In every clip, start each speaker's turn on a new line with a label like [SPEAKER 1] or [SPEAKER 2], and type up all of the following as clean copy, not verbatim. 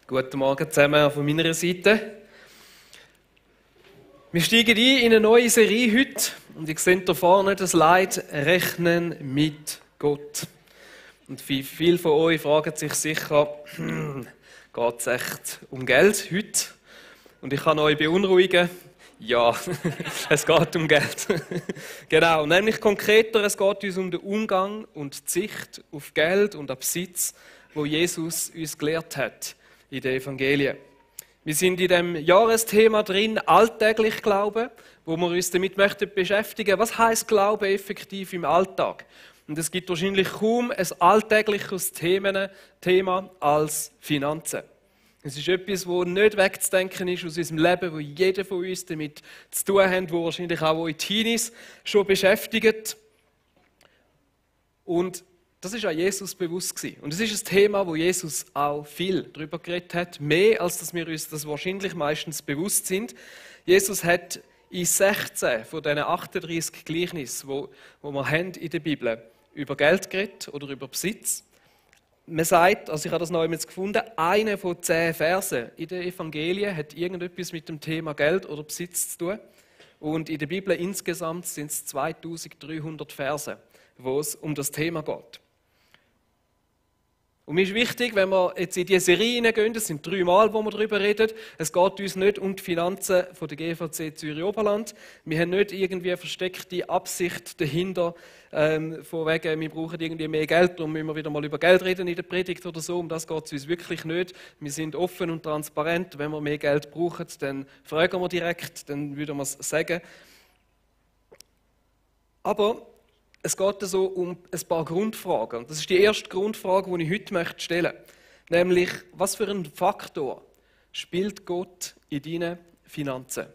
[SPEAKER 1] Guten Morgen zusammen auch von meiner Seite. Wir steigen ein in eine neue Serie heute und ihr seht hier vorne das Slide «Rechnen mit Gott». Und viele von euch fragen sich sicher, geht es echt um Geld heute? Und ich kann euch beunruhigen, ja, es geht um Geld. Genau, nämlich konkreter, es geht uns um den Umgang und die Sicht auf Geld und auf Besitz, wo Jesus uns gelehrt hat in den Evangelien. Wir sind in dem Jahresthema drin, alltäglich Glauben, wo wir uns damit möchten beschäftigen. Was heißt Glaube effektiv im Alltag? Und es gibt wahrscheinlich kaum ein alltägliches Thema als Finanzen. Es ist etwas, das nicht wegzudenken ist aus unserem Leben, wo jeder von uns damit zu tun hat, wo wahrscheinlich auch in Teenies schon beschäftigt. Und das ist auch Jesus bewusst gewesen. Und es ist ein Thema, wo Jesus auch viel darüber geredet hat, mehr als dass wir uns das wahrscheinlich meistens bewusst sind. Jesus hat in 16 von diesen 38 Gleichnissen, wo wir haben in der Bibel, über Geld geredet oder über Besitz. Man sagt, also ich habe das noch einmal gefunden, einer von 10 Versen in den Evangelien hat irgendetwas mit dem Thema Geld oder Besitz zu tun. Und in der Bibel insgesamt sind es 2300 Verse, wo es um das Thema geht. Und mir ist wichtig, wenn wir jetzt in diese Serie hineingehen, das sind 3 Mal, wo wir darüber reden, es geht uns nicht um die Finanzen von der GVC Zürich-Oberland. Wir haben nicht irgendwie eine versteckte Absicht dahinter, von wegen, wir brauchen irgendwie mehr Geld, darum müssen wir wieder mal über Geld reden in der Predigt oder so. Um das geht es uns wirklich nicht. Wir sind offen und transparent. Wenn wir mehr Geld brauchen, dann fragen wir direkt, dann würden wir es sagen. Aber es geht also um ein paar Grundfragen. Und das ist die erste Grundfrage, die ich heute stellen möchte. Nämlich, was für einen Faktor spielt Gott in deinen Finanzen?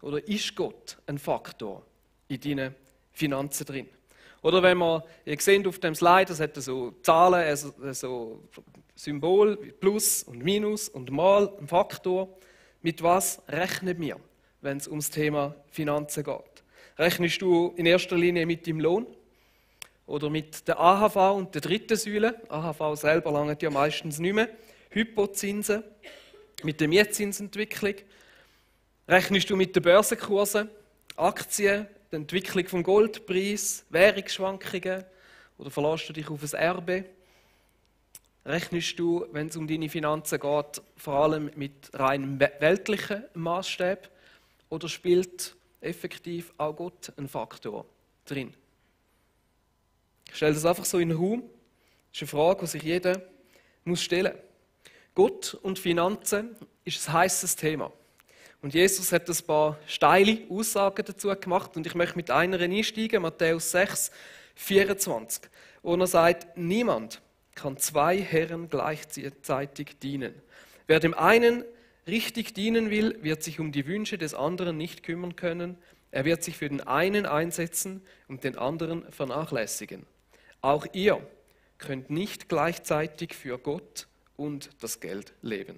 [SPEAKER 1] Oder ist Gott ein Faktor in deinen Finanzen drin? Oder wenn man, ihr seht auf dem Slide, das hat so Zahlen, so Symbol, Plus und Minus und Mal, ein Faktor. Mit was rechnen wir, wenn es ums Thema Finanzen geht? Rechnest du in erster Linie mit deinem Lohn oder mit der AHV und der dritten Säule? AHV selber langt ja meistens nicht mehr. Hypozinsen, mit der Mietzinsentwicklung. Rechnest du mit den Börsenkursen, Aktien, der Entwicklung vom Goldpreis, Währungsschwankungen oder verlässt du dich auf ein Erbe? Rechnest du, wenn es um deine Finanzen geht, vor allem mit rein weltlichen Maßstäben oder spielt effektiv auch Gott ein Faktor drin? Ich stelle das einfach so in den Raum. Das ist eine Frage, die sich jeder stellen muss. Gott und Finanzen ist ein heisses Thema. Und Jesus hat ein paar steile Aussagen dazu gemacht und ich möchte mit einer einsteigen, Matthäus 6, 24, wo er sagt, niemand kann 2 Herren gleichzeitig dienen. Wer dem einen richtig dienen will, wird sich um die Wünsche des anderen nicht kümmern können. Er wird sich für den einen einsetzen und den anderen vernachlässigen. Auch ihr könnt nicht gleichzeitig für Gott und das Geld leben.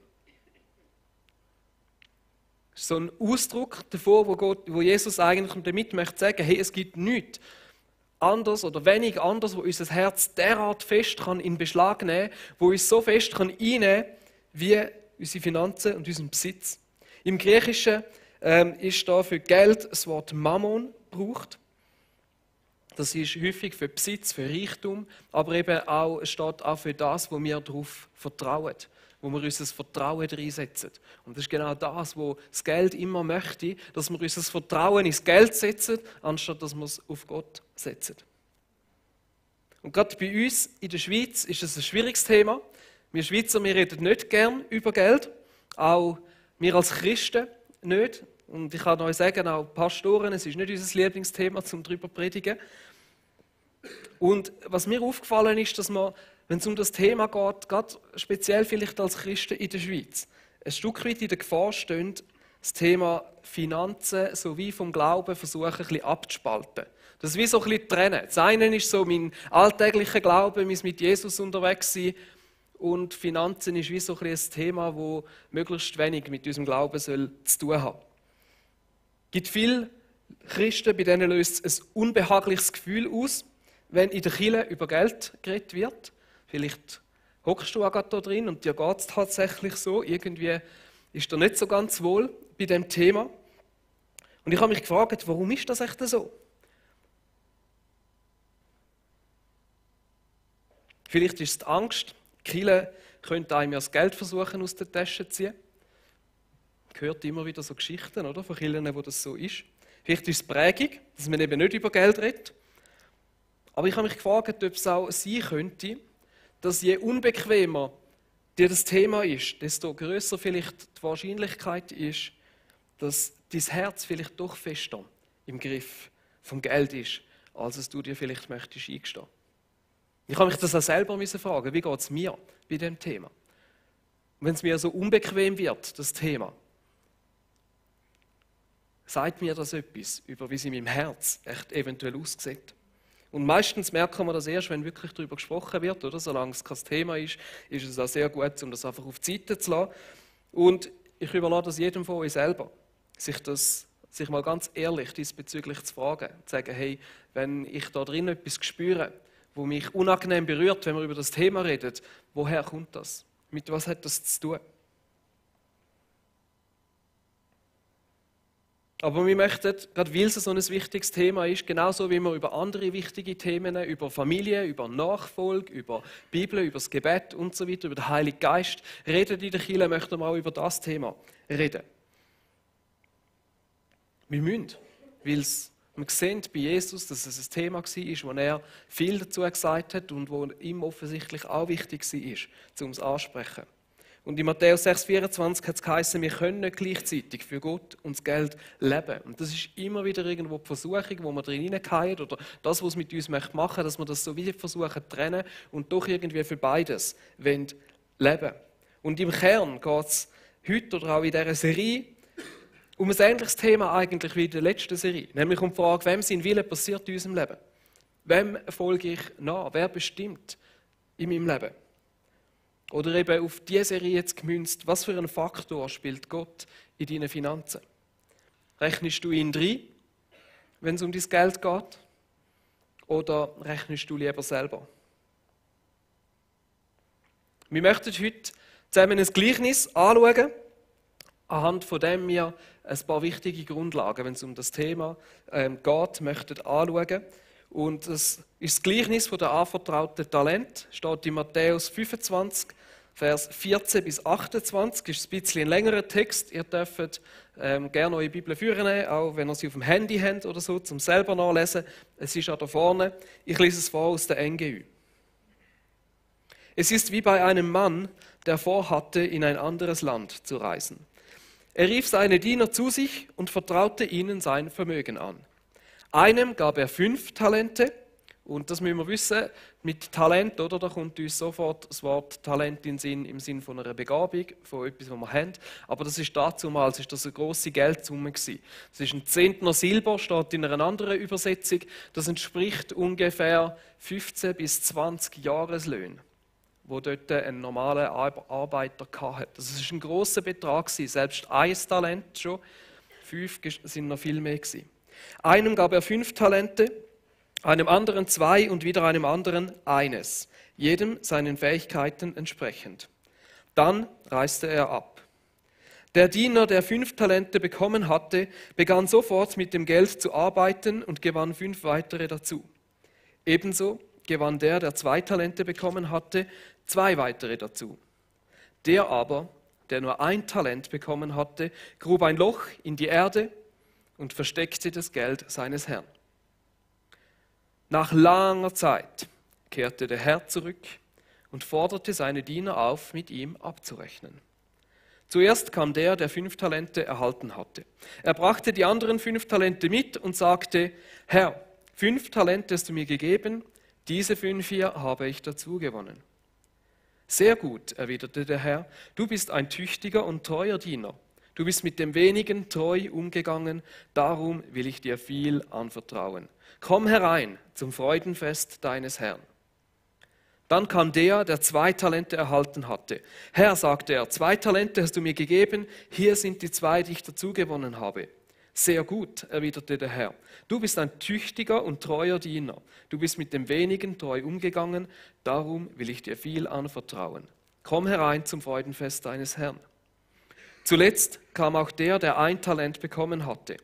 [SPEAKER 1] So ein Ausdruck davon, wo Jesus eigentlich damit möchte sagen, hey, es gibt nichts anders oder wenig anders, wo unser Herz derart fest kann in Beschlag nehmen kann, wo uns so fest kann einnehmen wie unsere Finanzen und unseren Besitz. Im Griechischen ist da für Geld das Wort Mammon gebraucht. Das ist häufig für Besitz, für Reichtum, aber eben auch, es steht auch für das, wo wir darauf vertrauen, wo wir unser Vertrauen reinsetzen. Und das ist genau das, was das Geld immer möchte, dass wir unser Vertrauen ins Geld setzen, anstatt dass wir es auf Gott setzen. Und gerade bei uns in der Schweiz ist es ein schwieriges Thema. Wir Schweizer, wir reden nicht gern über Geld, auch wir als Christen nicht. Und ich kann euch sagen, auch Pastoren, es ist nicht unser Lieblingsthema, um darüber zu predigen. Und was mir aufgefallen ist, dass man, wenn es um das Thema geht, gerade speziell vielleicht als Christen in der Schweiz, ein Stück weit in der Gefahr stehen, das Thema Finanzen sowie vom Glauben versuchen, ein bisschen abzuspalten. Das ist wie so ein bisschen trennen. Das eine ist so mein alltäglicher Glaube, mein mit Jesus unterwegs sein. Und Finanzen ist wie so ein Thema, das möglichst wenig mit unserem Glauben zu tun haben. Es gibt viele Christen, bei denen löst es ein unbehagliches Gefühl aus, wenn in der Kirche über Geld geredet wird. Vielleicht Hockst du auch gerade da drin und dir geht es tatsächlich so? Irgendwie ist dir nicht so ganz wohl bei dem Thema. Und ich habe mich gefragt, warum ist das echt so? Vielleicht ist es die Angst, die Kirche könnte einem ja das Geld versuchen aus der Tasche zu ziehen. Man hört immer wieder so Geschichten, oder, von Kirchen, wo das so ist. Vielleicht ist es die Prägung, dass man eben nicht über Geld redet. Aber ich habe mich gefragt, ob es auch sein könnte, dass je unbequemer dir das Thema ist, desto größer vielleicht die Wahrscheinlichkeit ist, dass dein Herz vielleicht doch fester im Griff vom Geld ist, als es du dir vielleicht möchtest eingestehen. Ich habe mich das auch selber fragen, wie geht es mir bei dem Thema? Und wenn es mir so unbequem wird, das Thema, sagt mir das etwas über, wie es in meinem Herz echt eventuell aussieht. Und meistens merken wir das erst, wenn wirklich darüber gesprochen wird, oder? Solange es kein Thema ist, ist es auch sehr gut, um das einfach auf die Seite zu lassen. Und ich überlasse das jedem von euch selber, sich mal ganz ehrlich diesbezüglich zu fragen, zu sagen, hey, wenn ich da drin etwas spüre, wo mich unangenehm berührt, wenn wir über das Thema reden, woher kommt das? Mit was hat das zu tun? Aber wir möchten, gerade weil es so ein wichtiges Thema ist, genauso wie wir über andere wichtige Themen, über Familie, über Nachfolge, über die Bibel, über das Gebet und so weiter, über den Heiligen Geist reden in der Kirche, möchten wir auch über das Thema reden. Wir müssen, weil wir sehen bei Jesus, dass es ein Thema war, wo er viel dazu gesagt hat und wo ihm offensichtlich auch wichtig war, um es ansprechen. Und in Matthäus 6,24 hat es geheißen, wir können nicht gleichzeitig für Gott und das Geld leben. Und das ist immer wieder irgendwo die Versuchung, wo wir drin hineingehen oder das, was es mit uns machen möchte, dass wir das so wie versuchen zu trennen und doch irgendwie für beides leben wollen. Und im Kern geht es heute oder auch in dieser Serie um ein ähnliches Thema eigentlich wie in der letzten Serie. Nämlich um die Frage, wem sein Wille passiert in unserem Leben? Wem folge ich nach? Wer bestimmt in meinem Leben? Oder eben auf diese Serie jetzt gemünzt, was für einen Faktor spielt Gott in deinen Finanzen? Rechnest du ihn rein, wenn es um dein Geld geht? Oder rechnest du lieber selber? Wir möchten heute zusammen ein Gleichnis anschauen, anhand von dem wir ein paar wichtige Grundlagen, wenn es um das Thema geht, möchten anschauen. Und das ist das Gleichnis von der anvertrauten Talent, steht in Matthäus 25, Vers 14 bis 28, ist ein bisschen ein längerer Text. Ihr dürft gerne eure Bibel führen, auch wenn ihr sie auf dem Handy habt oder so, zum selber nachlesen. Es ist auch da vorne. Ich lese es vor aus der NGÜ. Es ist wie bei einem Mann, der vorhatte, in ein anderes Land zu reisen. Er rief seine Diener zu sich und vertraute ihnen sein Vermögen an. Einem gab er 5 Talente. Und das müssen wir wissen, mit Talent, oder, da kommt uns sofort das Wort Talent in den Sinn, im Sinn von einer Begabung, von etwas, was wir haben. Aber das ist damals eine grosse Geldsumme gewesen. Das ist ein Zentner Silber, steht in einer anderen Übersetzung. Das entspricht ungefähr 15 bis 20 Jahreslöhne, wo dort ein normaler Arbeiter hatte. Das ist ein grosser Betrag gewesen, selbst 1 Talent schon. 5 sind noch viel mehr gewesen. Einem gab er 5 Talente, einem anderen 2 und wieder einem anderen 1, jedem seinen Fähigkeiten entsprechend. Dann reiste er ab. Der Diener, der 5 Talente bekommen hatte, begann sofort mit dem Geld zu arbeiten und gewann 5 weitere dazu. Ebenso gewann der 2 Talente bekommen hatte, 2 weitere dazu. Der aber, der nur 1 Talent bekommen hatte, grub ein Loch in die Erde und versteckte das Geld seines Herrn. Nach langer Zeit kehrte der Herr zurück und forderte seine Diener auf, mit ihm abzurechnen. Zuerst kam der 5 Talente erhalten hatte. Er brachte die anderen 5 Talente mit und sagte, Herr, 5 Talente hast du mir gegeben, diese 5 hier habe ich dazu gewonnen. Sehr gut, erwiderte der Herr, du bist ein tüchtiger und treuer Diener. Du bist mit dem Wenigen treu umgegangen, darum will ich dir viel anvertrauen. Komm herein zum Freudenfest deines Herrn. Dann kam der 2 Talente erhalten hatte. Herr, sagte er, 2 Talente hast du mir gegeben, hier sind die 2, die ich dazu gewonnen habe. Sehr gut, erwiderte der Herr. Du bist ein tüchtiger und treuer Diener. Du bist mit dem Wenigen treu umgegangen, darum will ich dir viel anvertrauen. Komm herein zum Freudenfest deines Herrn. Zuletzt kam auch der ein Talent bekommen hatte.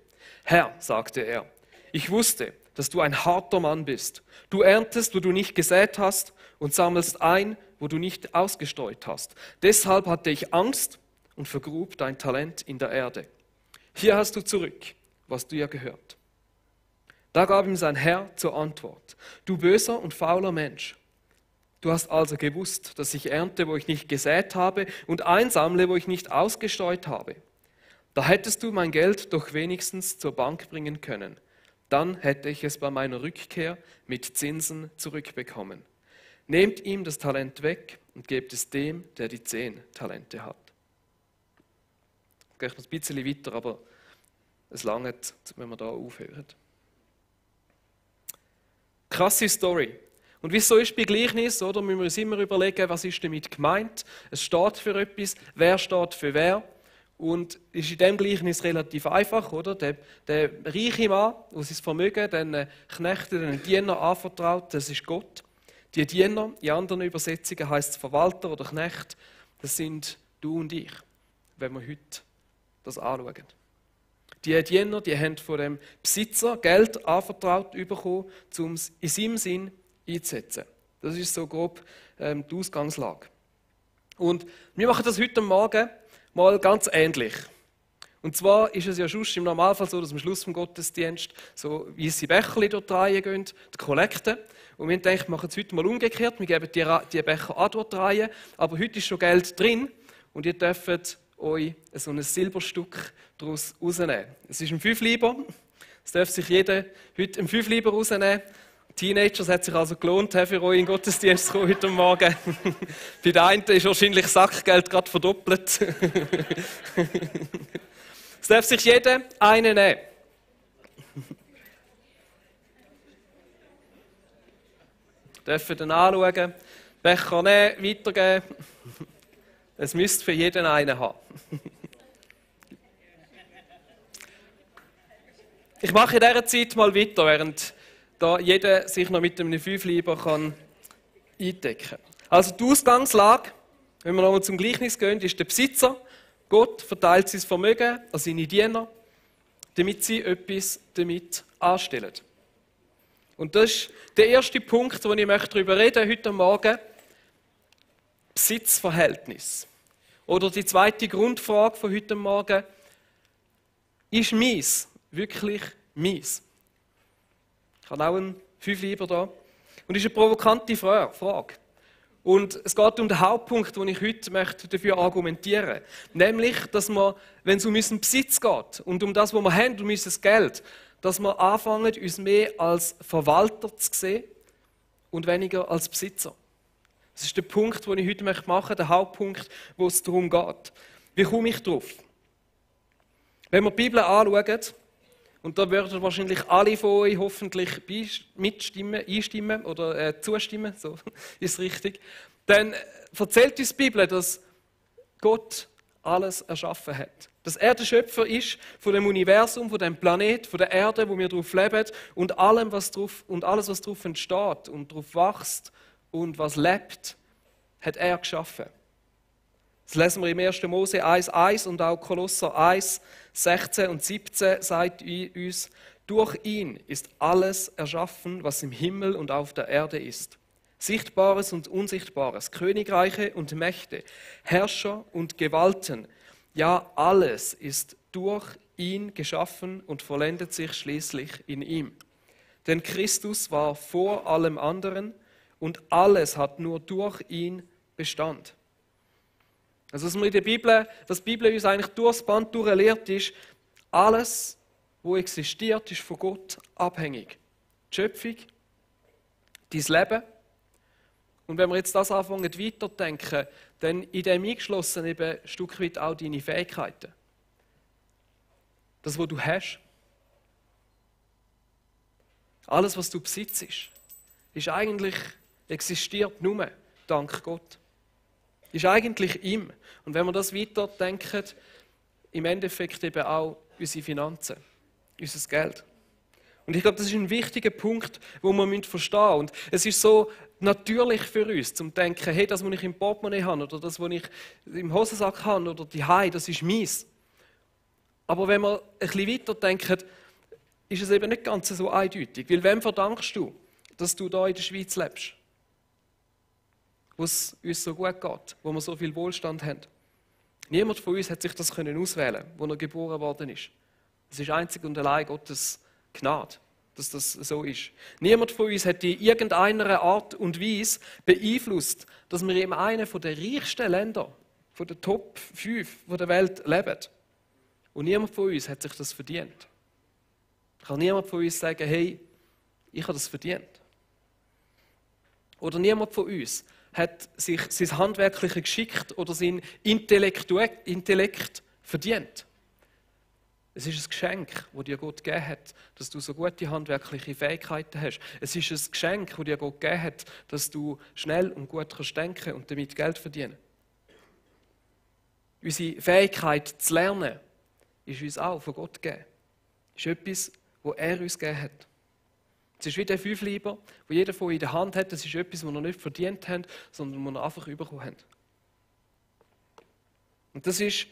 [SPEAKER 1] Herr, sagte er, ich wusste, dass du ein harter Mann bist. Du erntest, wo du nicht gesät hast, und sammelst ein, wo du nicht ausgestreut hast. Deshalb hatte ich Angst und vergrub dein Talent in der Erde. Hier hast du zurück, was dir gehört. Da gab ihm sein Herr zur Antwort: Du böser und fauler Mensch. Du hast also gewusst, dass ich ernte, wo ich nicht gesät habe, und einsammle, wo ich nicht ausgestreut habe. Da hättest du mein Geld doch wenigstens zur Bank bringen können. Dann hätte ich es bei meiner Rückkehr mit Zinsen zurückbekommen. Nehmt ihm das Talent weg und gebt es dem, der die 10 Talente hat. Ich gehe noch ein bisschen weiter, aber es langt, wenn wir da aufhören. Krasse Story. Und wie es so ist bei Gleichnis, oder, müssen wir uns immer überlegen, was ist damit gemeint. Es steht für etwas, wer steht für wer. Und ist in diesem Gleichnis relativ einfach, oder? Der reiche Mann, der sein Vermögen den Knechten, den Dienern anvertraut, das ist Gott. Die Diener, in anderen Übersetzungen heisst es Verwalter oder Knecht, das sind du und ich, wenn wir heute das anschauen. Die Diener, die haben von dem Besitzer Geld anvertraut bekommen, um es in seinem Sinn einzusetzen. Das ist so grob die Ausgangslage. Und wir machen das heute Morgen mal ganz ähnlich. Und zwar ist es ja schon im Normalfall so, dass am Schluss vom Gottesdienst so weisse Becherchen dort reingehen, die Kollekte. Und wir denken, wir machen es heute mal umgekehrt, wir geben die Becher an dort rein, aber heute ist schon Geld drin und ihr dürft euch so ein Silberstück daraus rausnehmen. Es ist ein 5-Lieber, das darf sich jeder heute ein 5-Lieber rausnehmen. Teenagers, hat sich also gelohnt, für euch in den Gottesdienst zu kommen heute Morgen. Bei den einen ist wahrscheinlich Sackgeld gerade verdoppelt. Es darf sich jeder einen nehmen. Dürfen dann anschauen, Becher nehmen, weitergeben. Es müsste für jeden einen haben. Ich mache in dieser Zeit mal weiter, während da jeder sich noch mit einem 5-Lieber eindecken kann. Also die Ausgangslage, wenn wir nochmal zum Gleichnis gehen, ist der Besitzer. Gott verteilt sein Vermögen an seine Diener, damit sie etwas damit anstellen. Und das ist der erste Punkt, wo ich darüber reden möchte heute Morgen. Besitzverhältnis. Oder die zweite Grundfrage von heute Morgen. Ist meins wirklich meins? Ich habe auch einen 5-Lieber da. Und das ist eine provokante Frage. Und es geht um den Hauptpunkt, den ich heute dafür argumentieren möchte. Nämlich, dass wir, wenn es um unseren Besitz geht und um das, was wir haben, um unser Geld, dass wir anfangen, uns mehr als Verwalter zu sehen und weniger als Besitzer. Das ist der Punkt, den ich heute machen möchte, der Hauptpunkt, wo es darum geht. Wie komme ich drauf? Wenn wir die Bibel anschauen, und da würden wahrscheinlich alle von euch hoffentlich einstimmen oder zustimmen, so ist richtig, dann erzählt uns die Bibel, dass Gott alles erschaffen hat. Dass er der Schöpfer ist von dem Universum, von dem Planet, von der Erde, wo wir drauf leben und alles, was drauf entsteht und drauf wächst und was lebt, hat er geschaffen. Das lesen wir im 1. Mose 1,1 und auch Kolosser 1, 16 und 17 sagt uns, durch ihn ist alles erschaffen, was im Himmel und auf der Erde ist. Sichtbares und Unsichtbares, Königreiche und Mächte, Herrscher und Gewalten, ja alles ist durch ihn geschaffen und vollendet sich schließlich in ihm. Denn Christus war vor allem anderen und alles hat nur durch ihn Bestand. Also was wir in der Bibel, was die Bibel uns eigentlich durchs Band lehrt, ist, alles, was existiert, ist von Gott abhängig. Die Schöpfung, dein Leben. Und wenn wir jetzt das anfangen weiterdenken, dann in dem eingeschlossen eben ein Stück weit auch deine Fähigkeiten. Das, was du hast. Alles, was du besitzt, ist eigentlich, existiert nur dank Gott. Ist eigentlich ihm. Und wenn wir das weiterdenken, im Endeffekt eben auch unsere Finanzen. unser Geld. Und ich glaube, das ist ein wichtiger Punkt, wo wir verstehen müssen. Und es ist so natürlich für uns, zum denken, hey, das, was ich im Portemonnaie habe, oder das, was ich im Hosensack habe, oder die Hai, das ist meins. Aber wenn wir ein bisschen weiter denken, ist es eben nicht ganz so eindeutig. Weil wem verdankst du, dass du da in der Schweiz lebst? Wo es uns so gut geht, wo wir so viel Wohlstand haben. Niemand von uns hat sich das auswählen können, wo er geboren worden ist. Es ist einzig und allein Gottes Gnade, dass das so ist. Niemand von uns hat in irgendeiner Art und Weise beeinflusst, dass wir in einem der reichsten Länder, von den Top 5 der Welt leben. Und niemand von uns hat sich das verdient. Kann niemand von uns sagen, hey, ich habe das verdient. Oder niemand von uns hat sich sein handwerkliches Geschick oder sein Intellekt verdient. Es ist ein Geschenk, das dir Gott gegeben hat, dass du so gute handwerkliche Fähigkeiten hast. Es ist ein Geschenk, das dir Gott gegeben hat, dass du schnell und gut denken kannst und damit Geld verdienen. Unsere Fähigkeit zu lernen ist uns auch von Gott gegeben. Es ist etwas, das er uns gegeben hat. Es ist wie der Fünfleiber, wo jeder von in der Hand hat. Das ist etwas, das wir nicht verdient haben, sondern das wir einfach bekommen haben. Und das ist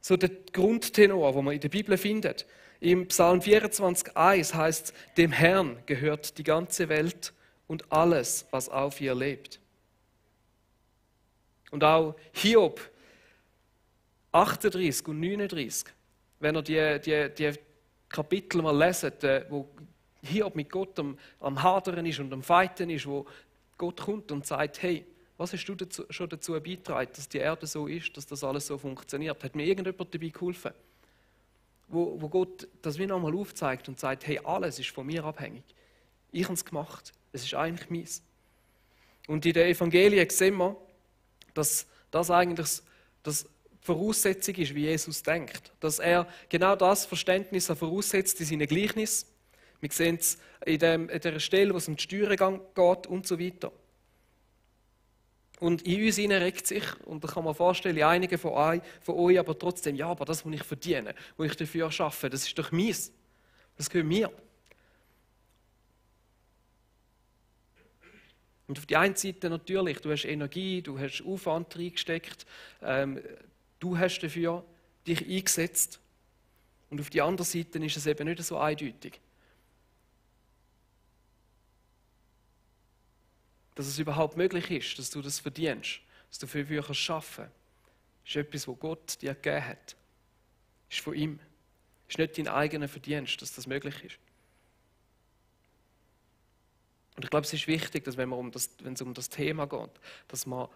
[SPEAKER 1] so der Grundtenor, den man in der Bibel findet. Im Psalm 24,1 heißt es, dem Herrn gehört die ganze Welt und alles, was auf ihr lebt. Und auch Hiob 38 und 39, wenn ihr die Kapitel mal leset, wo Hiob mit Gott am Hadern ist und am Feiten ist, wo Gott kommt und sagt, hey, was hast du schon dazu beigetragen, dass die Erde so ist, dass das alles so funktioniert? Hat mir irgendjemand dabei geholfen? Wo Gott das wie nochmal aufzeigt und sagt, hey, alles ist von mir abhängig. Ich habe es gemacht, es ist eigentlich meins. Und in den Evangelien sehen wir, dass das eigentlich das Voraussetzung ist, wie Jesus denkt. Dass er genau das Verständnis voraussetzt in seinen Gleichnissen. Wir sehen es in dieser Stelle, wo es um die Steuergang geht und so weiter. Und in uns regt sich, und da kann man vorstellen, einige von euch aber trotzdem, ja, aber das, was ich verdiene, was ich dafür arbeite, das ist doch meins. Das gehört mir. Und auf die einen Seite natürlich, du hast Energie, du hast Aufwand reingesteckt, du hast dafür dich eingesetzt. Und auf die andere Seite ist es eben nicht so eindeutig. Dass es überhaupt möglich ist, dass du das verdienst, dass du für kannst arbeiten, ist etwas, was Gott dir gegeben hat. Ist von ihm. Ist nicht dein eigener Verdienst, dass das möglich ist. Und ich glaube, es ist wichtig, dass wenn es um das Thema geht, dass wir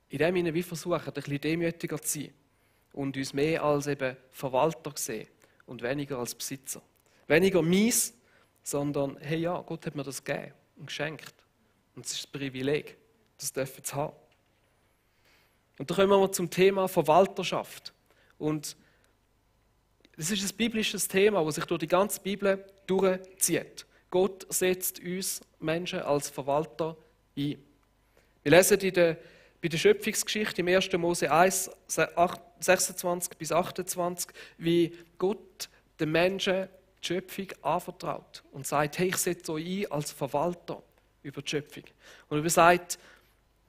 [SPEAKER 1] in dem Sinne wie versuchen, ein bisschen demütiger zu sein und uns mehr als eben Verwalter sehen und weniger als Besitzer. Weniger meins, sondern hey ja, Gott hat mir das gegeben und geschenkt. Und es ist ein Privileg, das dürfen zu haben. Und da kommen wir zum Thema Verwalterschaft. Und das ist ein biblisches Thema, das sich durch die ganze Bibel durchzieht. Gott setzt uns Menschen als Verwalter ein. Wir lesen bei der Schöpfungsgeschichte im 1. Mose 1, 26 bis 28, wie Gott den Menschen die Schöpfung anvertraut und sagt, hey, ich setze euch ein als Verwalter über die Schöpfung. Und er sagt,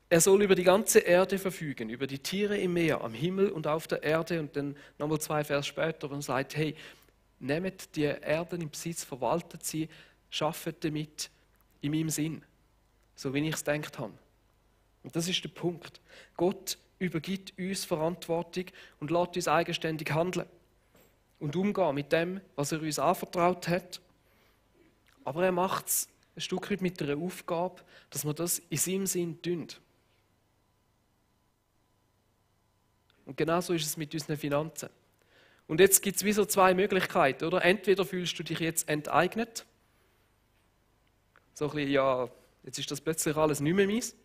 [SPEAKER 1] er soll über die ganze Erde verfügen, über die Tiere im Meer, am Himmel und auf der Erde. Und dann nochmal 2 Vers später, und sagt, hey, nehmt die Erde in Besitz, verwaltet sie, schafft damit in meinem Sinn, so wie ich es gedacht habe. Und das ist der Punkt. Gott übergibt uns Verantwortung und lässt uns eigenständig handeln und umgehen mit dem, was er uns anvertraut hat. Aber er macht es ein Stück weit mit einer Aufgabe, dass wir das in seinem Sinn tun. Und genauso ist es mit unseren Finanzen. Und jetzt gibt es wie so 2 Möglichkeiten, oder? Entweder fühlst du dich jetzt enteignet, so ein bisschen, ja, jetzt ist das plötzlich alles nicht mehr meins.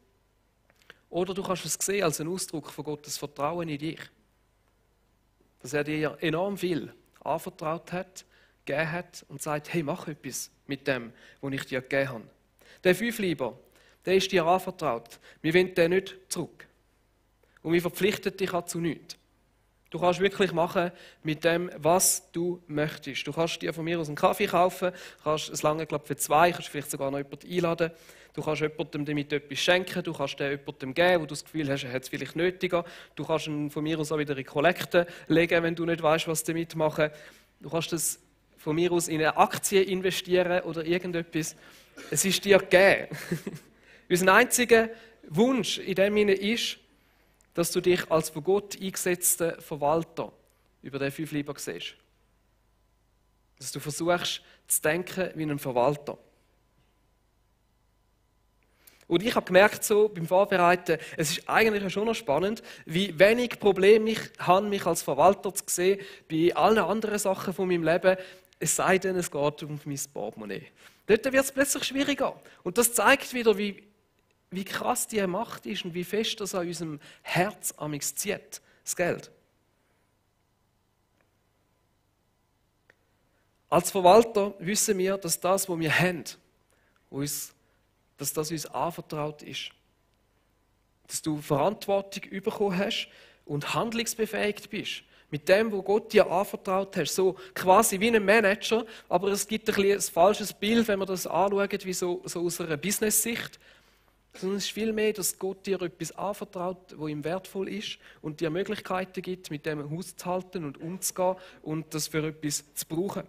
[SPEAKER 1] Oder du kannst es sehen als einen Ausdruck von Gottes Vertrauen in dich. Dass er dir enorm viel anvertraut hat, gegeben hat und sagt, hey, mach etwas mit dem, was ich dir gegeben habe. Der Fünfleiber, der ist dir anvertraut. Wir wollen den nicht zurück. Und wir verpflichten dich auch zu nichts. Du kannst wirklich machen mit dem, was du möchtest. Du kannst dir von mir aus einen Kaffee kaufen, kannst es lange, glaube für 2, kannst vielleicht sogar noch jemanden einladen. Du kannst jemandem damit etwas schenken, du kannst den jemandem geben, wo du das Gefühl hast, er hat es vielleicht nötiger. Du kannst ihn von mir aus auch wieder in die Kollekte legen, wenn du nicht weißt, was damit machen. Du kannst das von mir aus in eine Aktie investieren oder irgendetwas. Es ist dir gegeben. Unser einziger Wunsch in dem Sinne ist, dass du dich als von Gott eingesetzter Verwalter über den 5 Lieber siehst. Dass du versuchst zu denken wie ein Verwalter. Und ich habe gemerkt, so beim Vorbereiten, es ist eigentlich schon noch spannend, wie wenig Probleme ich habe, mich als Verwalter zu sehen, bei allen anderen Sachen von meinem Leben, es sei denn, es geht um mein Portemonnaie. Dort wird es plötzlich schwieriger. Und das zeigt wieder, wie krass die Macht ist und wie fest das an unserem Herz amigs zieht, das Geld. Als Verwalter wissen wir, dass das, was wir haben, dass das uns anvertraut ist. Dass du Verantwortung bekommen hast und handlungsbefähigt bist. Mit dem, was Gott dir anvertraut hat. So quasi wie ein Manager, aber es gibt ein falsches Bild, wenn man das anschaut, wie so aus einer Business-Sicht. Sondern es ist vielmehr, dass Gott dir etwas anvertraut, das ihm wertvoll ist und dir Möglichkeiten gibt, mit dem hauszuhalten und umzugehen und das für etwas zu brauchen.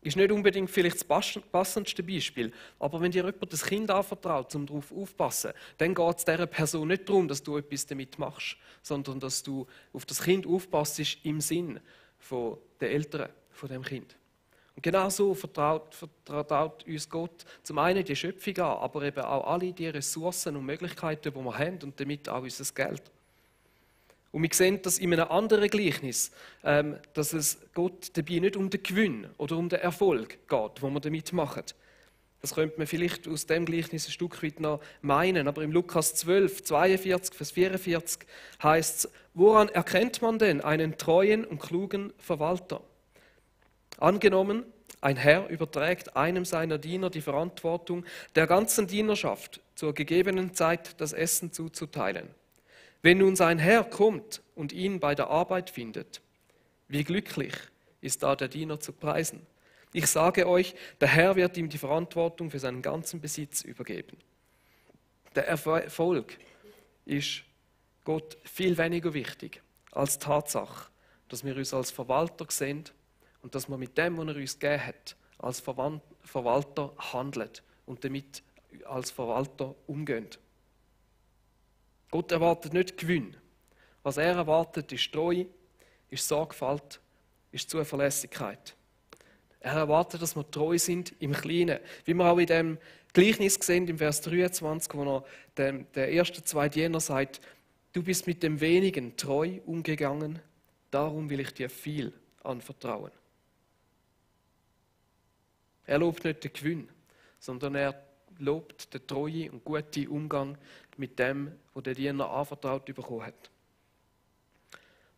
[SPEAKER 1] Ist nicht unbedingt vielleicht das passendste Beispiel, aber wenn dir jemand das Kind anvertraut, um darauf aufzupassen, dann geht es dieser Person nicht darum, dass du etwas damit machst, sondern dass du auf das Kind aufpasst im Sinn der Eltern von dem Kind. Und genau so vertraut uns Gott zum einen die Schöpfung an, aber eben auch alle die Ressourcen und Möglichkeiten, die wir haben und damit auch unser Geld. Und wir sehen das in einem anderen Gleichnis, dass es Gott dabei nicht um den Gewinn oder um den Erfolg geht, den wir damit machen. Das könnte man vielleicht aus dem Gleichnis ein Stück weit noch meinen, aber im Lukas 12, 42, Vers 44 heißt es: Woran erkennt man denn einen treuen und klugen Verwalter? Angenommen, ein Herr überträgt einem seiner Diener die Verantwortung, der ganzen Dienerschaft zur gegebenen Zeit das Essen zuzuteilen. Wenn nun sein Herr kommt und ihn bei der Arbeit findet, wie glücklich ist da der Diener zu preisen. Ich sage euch, der Herr wird ihm die Verantwortung für seinen ganzen Besitz übergeben. Der Erfolg ist Gott viel weniger wichtig als die Tatsache, dass wir uns als Verwalter sehen und dass wir mit dem, was er uns gegeben hat, als Verwalter handeln und damit als Verwalter umgehen. Gott erwartet nicht Gewinn. Was er erwartet, ist Treue, ist Sorgfalt, ist Zuverlässigkeit. Er erwartet, dass wir treu sind im Kleinen. Wie wir auch in dem Gleichnis sehen, im Vers 23, wo er der ersten 2 Diener sagt: Du bist mit dem Wenigen treu umgegangen, darum will ich dir viel anvertrauen. Er lobt nicht den Gewinn, sondern er lobt den treuen und guten Umgang mit dem, was der Diener anvertraut bekommen hat.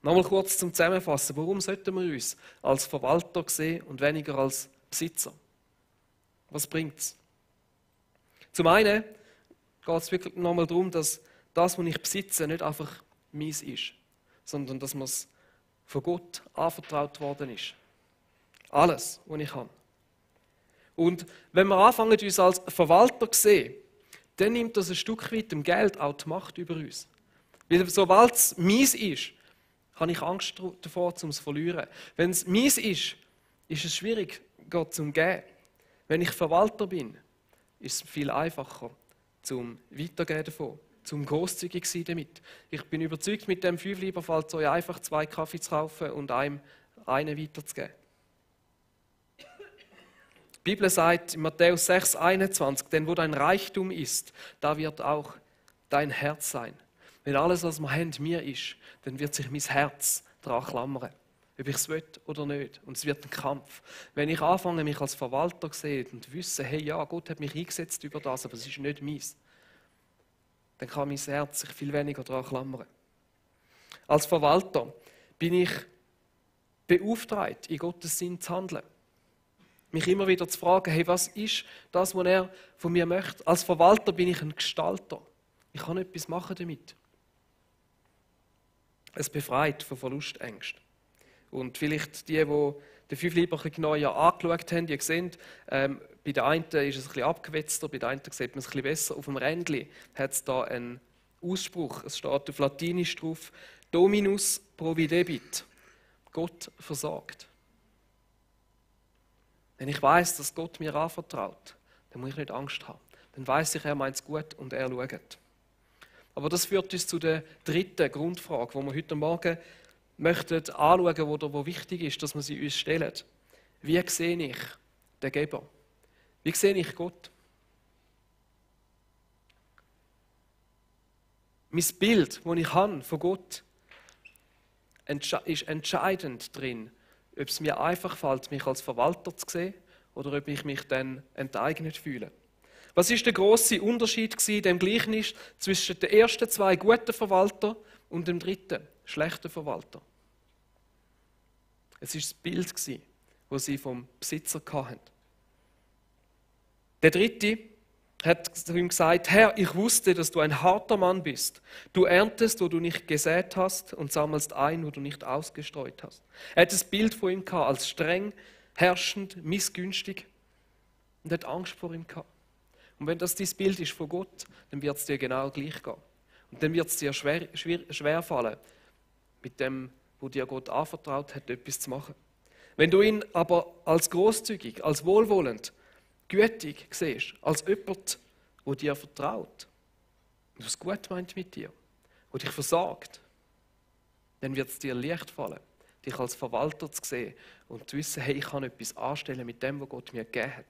[SPEAKER 1] Nochmal kurz zum Zusammenfassen. Warum sollten wir uns als Verwalter sehen und weniger als Besitzer? Was bringt es? Zum einen geht es wirklich nochmal darum, dass das, was ich besitze, nicht einfach meins ist, sondern dass mir es von Gott anvertraut worden ist. Alles, was ich habe. Und wenn wir anfangen, uns als Verwalter zu sehen, dann nimmt das ein Stück weit dem Geld auch die Macht über uns. Weil sobald es meins ist, habe ich Angst davor, es zu verlieren. Wenn es meins ist es schwierig, Gott zu geben. Wenn ich Verwalter bin, ist es viel einfacher, zum Weitergeben davon, zum grosszügig sein damit. Ich bin überzeugt, mit dem 5 Lieber fällt es euch einfach 2 Kaffee zu kaufen und einem einen weiterzugeben. Die Bibel sagt in Matthäus 6, 21, denn wo dein Reichtum ist, da wird auch dein Herz sein. Wenn alles, was wir haben, mir ist, dann wird sich mein Herz daran klammern, ob ich es will oder nicht. Und es wird ein Kampf. Wenn ich anfange, mich als Verwalter zu sehen und wisse, hey, ja, Gott hat mich eingesetzt über das, aber es ist nicht meins, dann kann mein Herz sich viel weniger daran klammern. Als Verwalter bin ich beauftragt, in Gottes Sinn zu handeln. Mich immer wieder zu fragen, hey, was ist das, was er von mir möchte? Als Verwalter bin ich ein Gestalter. Ich kann etwas machen damit. Es befreit von Verlustängsten. Und vielleicht die den Fünfliber ein bisschen genauer angeschaut haben, die sehen, bei der einen ist es ein bisschen abgewetzter, bei der einen sieht man es ein bisschen besser. Auf dem Rändchen hat es da einen Ausspruch, es steht auf Latinisch drauf, Dominus providebit, Gott versorgt. Wenn ich weiß, dass Gott mir anvertraut, dann muss ich nicht Angst haben. Dann weiß ich, er meint es gut und er schaut. Aber das führt uns zu der dritten Grundfrage, die wir heute Morgen möchten anschauen, wo wichtig ist, dass wir sie uns stellen. Wie sehe ich den Geber? Wie sehe ich Gott? Mein Bild, das ich habe von Gott, ist entscheidend drin, ob es mir einfach fällt, mich als Verwalter zu sehen oder ob ich mich dann enteignet fühle. Was ist der grosse Unterschied in dem Gleichnis zwischen den ersten 2 guten Verwaltern und dem dritten schlechten Verwalter? Es war das Bild, das sie vom Besitzer hatten. Der dritte hat zu ihm gesagt: Herr, ich wusste, dass du ein harter Mann bist. Du erntest, wo du nicht gesät hast, und sammelst ein, wo du nicht ausgestreut hast. Er hat das Bild von ihm gehabt, als streng, herrschend, missgünstig, und hat Angst vor ihm gehabt. Und wenn das dein Bild ist von Gott, dann wird es dir genau gleich gehen. Und dann wird es dir schwer fallen, mit dem, wo dir Gott anvertraut hat, etwas zu machen. Wenn du ihn aber als großzügig, als wohlwollend, gütig siehst, als jemand, der dir vertraut, und es gut meint mit dir, der dich versorgt, dann wird es dir leicht fallen, dich als Verwalter zu sehen und zu wissen, hey, ich kann etwas anstellen mit dem, was Gott mir gegeben hat.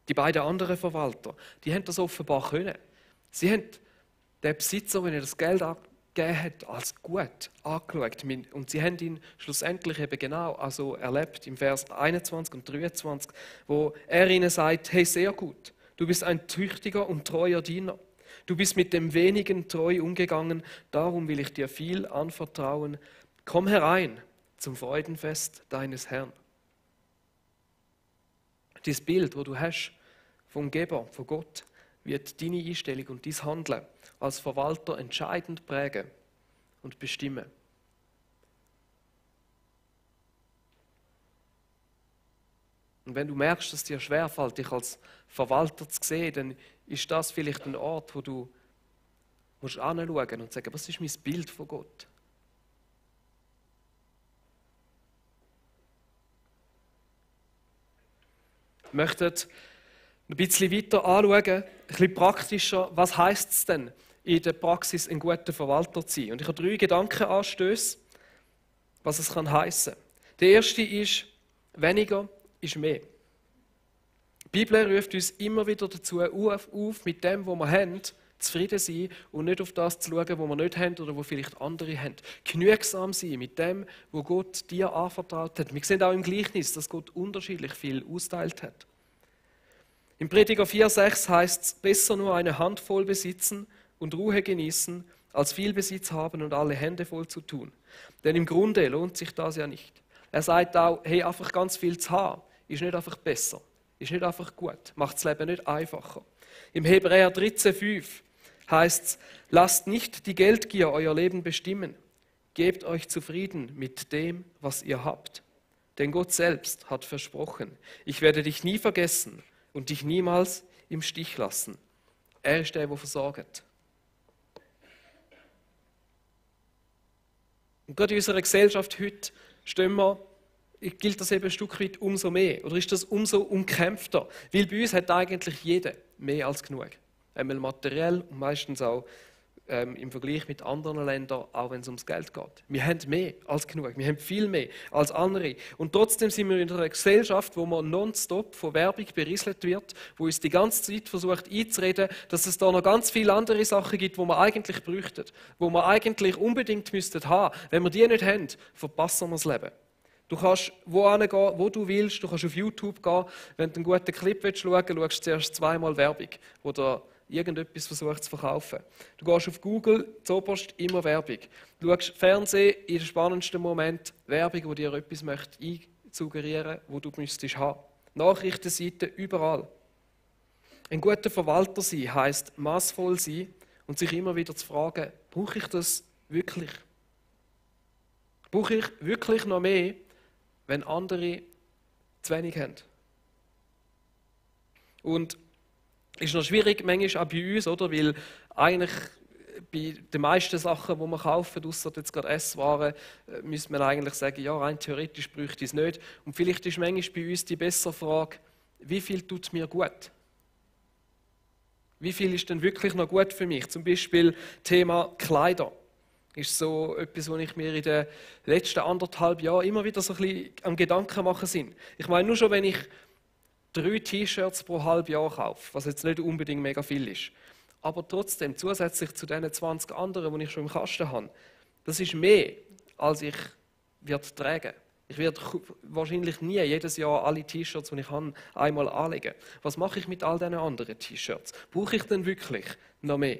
[SPEAKER 1] Die beiden anderen Verwalter, die haben das offenbar können. Sie haben den Besitzer, wenn er das Geld abgegeben hat, als gut angeschaut. Und sie haben ihn schlussendlich eben genau also erlebt, im Vers 21 und 23, wo er ihnen sagt: Hey, sehr gut, du bist ein tüchtiger und treuer Diener. Du bist mit dem Wenigen treu umgegangen, darum will ich dir viel anvertrauen. Komm herein zum Freudenfest deines Herrn. Dieses Bild, das du hast vom Geber, von Gott, wird deine Einstellung und dein Handeln als Verwalter entscheidend prägen und bestimmen. Und wenn du merkst, dass es dir schwerfällt, dich als Verwalter zu sehen, dann ist das vielleicht ein Ort, wo du hinschauen musst und sagen: Was ist mein Bild von Gott? Wir möchten ein bisschen weiter anschauen, ein bisschen praktischer, was heisst es denn, in der Praxis ein guter Verwalter zu sein. Und ich habe 3 Gedankenanstöße, was es heissen kann. Der erste ist: Weniger ist mehr. Die Bibel ruft uns immer wieder dazu auf, mit dem, was wir haben, zufrieden sein und nicht auf das zu schauen, was wir nicht haben oder was vielleicht andere haben. Genügsam sein mit dem, was Gott dir anvertraut hat. Wir sehen auch im Gleichnis, dass Gott unterschiedlich viel austeilt hat. Im Prediger 4,6 heißt es: Besser nur eine Handvoll besitzen und Ruhe genießen, als viel Besitz haben und alle Hände voll zu tun. Denn im Grunde lohnt sich das ja nicht. Er sagt auch: Hey, einfach ganz viel zu haben, ist nicht einfach besser, ist nicht einfach gut, macht das Leben nicht einfacher. Im Hebräer 13,5 heißt es: Lasst nicht die Geldgier euer Leben bestimmen. Gebt euch zufrieden mit dem, was ihr habt. Denn Gott selbst hat versprochen: Ich werde dich nie vergessen und dich niemals im Stich lassen. Er ist der versorgt. Und gerade in unserer Gesellschaft heute gilt das eben ein Stück weit umso mehr. Oder ist das umso umkämpfter? Weil bei uns hat eigentlich jeder mehr als genug. Einmal materiell und meistens auch im Vergleich mit anderen Ländern, auch wenn es ums Geld geht. Wir haben mehr als genug. Wir haben viel mehr als andere. Und trotzdem sind wir in einer Gesellschaft, wo man nonstop von Werbung berieselt wird, wo uns die ganze Zeit versucht einzureden, dass es da noch ganz viele andere Sachen gibt, die wir eigentlich bräuchten, die wir eigentlich unbedingt müssten haben. Wenn wir die nicht haben, verpassen wir das Leben. Du kannst wohin gehen, wo du willst. Du kannst auf YouTube gehen. Wenn du einen guten Clip schauen willst, schaust du zuerst 2-mal Werbung, wo dir irgendetwas versucht zu verkaufen. Du gehst auf Google, zuoberst immer Werbung. Du schaust Fernsehen, in den spannendsten Moment Werbung, die dir etwas einsuggerieren möchte, was du müsstest haben. Nachrichtenseiten, überall. Ein guter Verwalter sein heisst maßvoll sein und sich immer wieder zu fragen, brauche ich das wirklich? Brauche ich wirklich noch mehr, wenn andere zu wenig haben? Und ist noch schwierig, manchmal auch bei uns, oder? Weil eigentlich bei den meisten Sachen, die wir kaufen, ausser jetzt gerade Esswaren, müsste man eigentlich sagen, ja, rein theoretisch bräuchte ich es nicht. Und vielleicht ist manchmal bei uns die bessere Frage, wie viel tut mir gut? Wie viel ist denn wirklich noch gut für mich? Zum Beispiel Thema Kleider. Ist so etwas, was ich mir in den letzten 1,5 Jahren immer wieder so ein bisschen am Gedanken machen bin. Ich meine, nur schon, wenn ich 3 T-Shirts pro halbes Jahr kaufe, was jetzt nicht unbedingt mega viel ist, aber trotzdem zusätzlich zu den 20 anderen, die ich schon im Kasten habe, das ist mehr, als ich werde tragen. Ich werde wahrscheinlich nie jedes Jahr alle T-Shirts, die ich habe, einmal anlegen. Was mache ich mit all diesen anderen T-Shirts? Brauche ich denn wirklich noch mehr?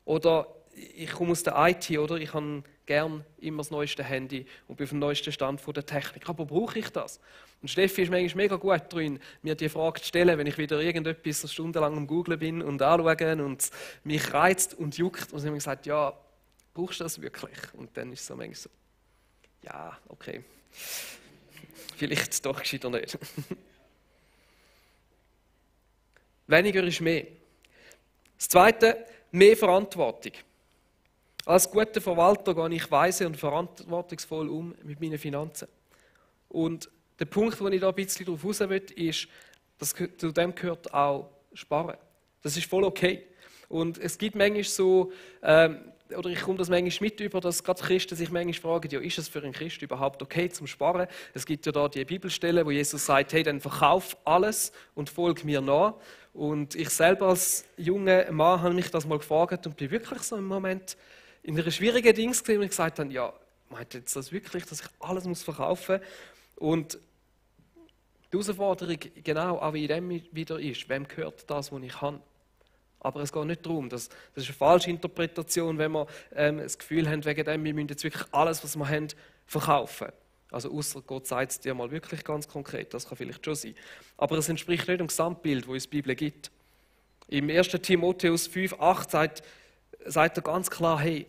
[SPEAKER 1] Oder ich komme aus der IT, oder? Ich habe gern immer das neueste Handy und bin auf dem neuesten Stand der Technik. Aber brauche ich das? Und Steffi ist manchmal mega gut darin, mir die Frage zu stellen, wenn ich wieder irgendetwas stundenlang am Googlen bin und anschauen und mich reizt und juckt. Und sie haben gesagt, ja, brauchst du das wirklich? Und dann ist es so manchmal so, ja, okay. Vielleicht doch gescheiter nicht. Weniger ist mehr. Das Zweite, mehr Verantwortung. Als guter Verwalter gehe ich weise und verantwortungsvoll um mit meinen Finanzen. Und der Punkt, wo ich da ein bisschen drauf raus will, ist, dass zu dem gehört auch Sparen. Das ist voll okay. Und es gibt manchmal so, oder ich komme das manchmal mit über, dass gerade Christen sich manchmal fragen, ja, ist es für einen Christ überhaupt okay zum Sparen? Es gibt ja da die Bibelstelle, wo Jesus sagt, hey, dann verkauf alles und folg mir nach. Und ich selber als junger Mann habe mich das mal gefragt und bin wirklich so im Moment in einer schwierigen Dings gesehen und gesagt habe, ja, meint jetzt das wirklich, dass ich alles muss verkaufen muss? Und die Herausforderung genau auch in dem wieder ist, wem gehört das, was ich habe? Aber es geht nicht darum, das ist eine falsche Interpretation, wenn wir das Gefühl haben, wegen dem, wir müssen jetzt wirklich alles, was wir haben, verkaufen. Also ausser Gott sagt es dir mal wirklich ganz konkret, das kann vielleicht schon sein. Aber es entspricht nicht dem Gesamtbild, das uns die Bibel gibt. Im 1. Timotheus 5,8 sagt er ganz klar, hey,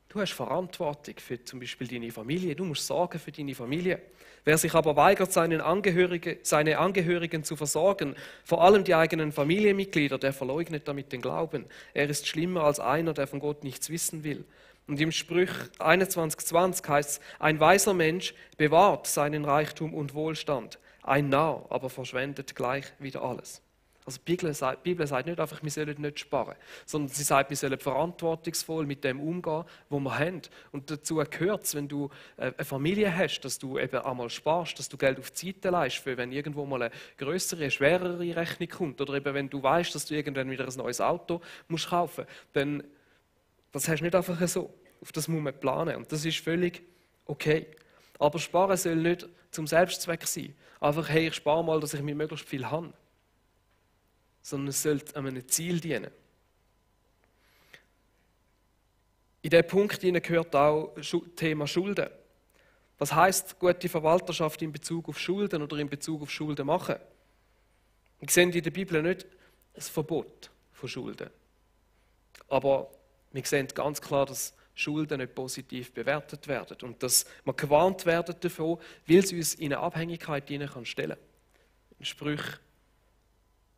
[SPEAKER 1] du hast Verantwortung für zum Beispiel deine Familie, du musst sorgen für deine Familie. Wer sich aber weigert, seine Angehörigen zu versorgen, vor allem die eigenen Familienmitglieder, der verleugnet damit den Glauben. Er ist schlimmer als einer, der von Gott nichts wissen will. Und im Sprüch 21,20 heißt es, ein weiser Mensch bewahrt seinen Reichtum und Wohlstand, ein Narr aber verschwendet gleich wieder alles. Also die Bibel sagt nicht einfach, wir sollen nicht sparen, sondern sie sagt, wir sollen verantwortungsvoll mit dem umgehen, was wir haben. Und dazu gehört es, wenn du eine Familie hast, dass du eben einmal sparst, dass du Geld auf die Seite leist, für wenn irgendwo mal eine größere, schwerere Rechnung kommt. Oder eben wenn du weißt, dass du irgendwann wieder ein neues Auto musst kaufen musst, dann das hast du nicht einfach so. Auf das muss man planen. Und das ist völlig okay. Aber Sparen soll nicht zum Selbstzweck sein. Einfach, hey, ich spare mal, dass ich mir möglichst viel habe. Sondern es sollte einem Ziel dienen. In diesen Punkt gehört auch das Thema Schulden. Was heisst gute Verwalterschaft in Bezug auf Schulden oder in Bezug auf Schulden machen? Wir sehen in der Bibel nicht das Verbot von Schulden. Aber wir sehen ganz klar, dass Schulden nicht positiv bewertet werden und dass wir gewarnt werden davon, weil sie uns in eine Abhängigkeit stellen kann. In Sprüch